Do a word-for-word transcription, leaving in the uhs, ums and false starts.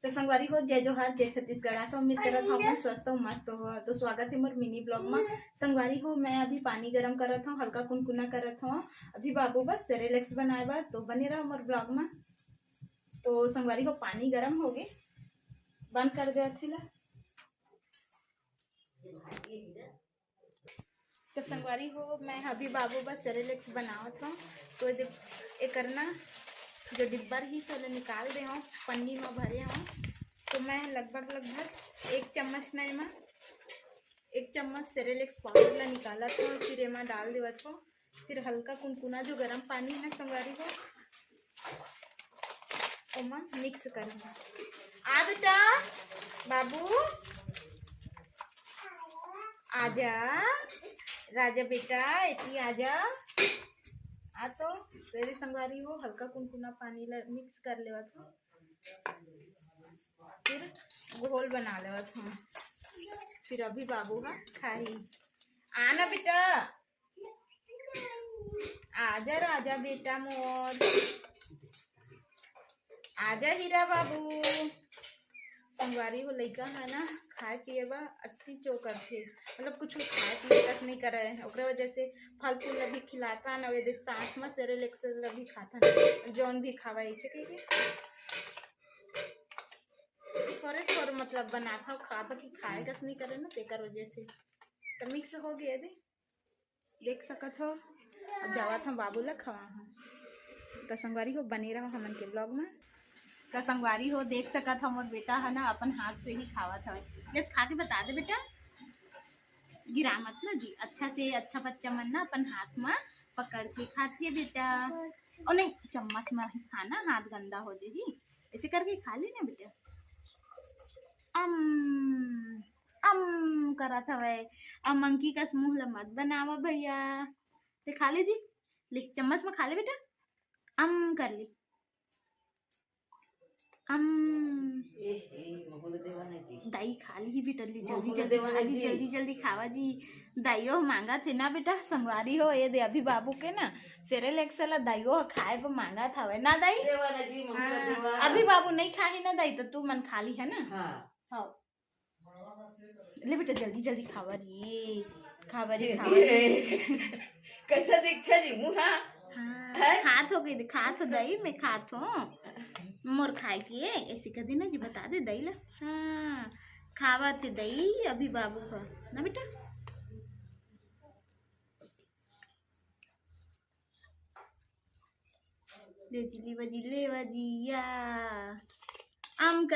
संगवारी हो, जय जोहार, जय छत्तीसगढ़। आशा उम्मीद करत हव अपन स्वस्थ हो, मस्त हो। तो स्वागत हे मोर mini vlog मा। संगवारी हो, मैं अभी पानी गरम करत हव, हल्का कुनकुना करत हव। अभी बाबू बर Cerelac बनाए बर, तो बने रहो मोर vlog मा। तो संगवारी हो, पानी गरम होगे, बंद कर देवत हे ला। तो संगवारी हो, मैं अभी बाबू बर Cerelac बनावत हव। तो ये देख, एकर ना जो डिब्बा रहिस, ओला निकाल दे हव, पन्नी म भरे हव। तो मैं लगभग, लगभग एक चम्मच ना एमा, एक चम्मच Cerelac पाउडर ला निकालत हव, फिर एमा डाल देवत हव। फिर हल्का कुनकुना जो गरम पानी हे ना संगवारी हो, ओमा mix करना। आ बेटा, बाबू, आजा, राजा बेटा, एती आजा। आ तो, तेरे संगवारी हो, हल्का कुनकुना पानी ला mix कर लेवत हव, फिर घोल बना लेवत हव। फिर अभी बाबू हा खाही। आना बेटा, आजा राजा बेटा मोर, आजा हीरा बाबू। संगवारी हो, लइका हे ना, खाए पिए बर अति चो करथे, मतलब कुछ खाए पिए कस नहीं करे। ओकरे वजह से फल फूल ला भी खिलाथन, अउ एदे साथ में Cerelac ला भी खाथन, जौन भी खावा ऐसे कहिके थोरे थोरे मतलब बनाथव, खाबा कि खाए कस नहीं करे ना, तेकर वजह से तो mix हो गया दे। देख सकत हो, अब जावत हव बाबू ला खवाहूं। त संगवारी हो, बने रहो हमन के vlog में। त संगवारी हो, देख सकत हो, मोर बेटा ह ना अपन हाथ से ही खावत हवे। ले खा के बता दे बेटा, गिरा मत ना जी। अच्छा से अच्छा बच्चा मन ना अपन हाथ में पकड़ के खाथे बेटा। ओ नहीं, चम्मच में ही खाना, हाथ गंदा हो जाही। ऐसे करके खा लेना बेटा। अम अम करत हवय। अब मंकी कस मुंह ल मत बनावा भैया। ते खा ले जी, ले चम्मच में खा ले बेटा, अम कर ले। अम। ए, ए, महुल देवा ना जी। दाई खा ली बेटा, ले जल्दी महुल जल्दी देवा खा ना ली, जी। जल्दी जल्दी खावा जी। दाइयो मांगत हे ना बेटा, संगवारी हो, ये दे अभी बाबू के ना Cerelac ला दाइयो खाए बर मांगत हवय ना दाई। देवा ना जी, महुल हाँ, देवा। अभी बाबू नहीं खाही ना दाई, तो तू मन खा ली है ना। हाँ। हाँ। ले बेटा, जल्दी जल्दी खावा रे, खावा रे, खावा रे। कैसा दिखता जी मुहा? हाँ, हैं? खात हो गई, खात हो दाई, मैं खात हूँ। मोर खाए के ऐसे कर देना जी, बता दे दाई ला। हाँ, खावा थे दाई अभी बाबू का ना बेटा। ले जी, लेवा जी, लेवा जी, या। आम का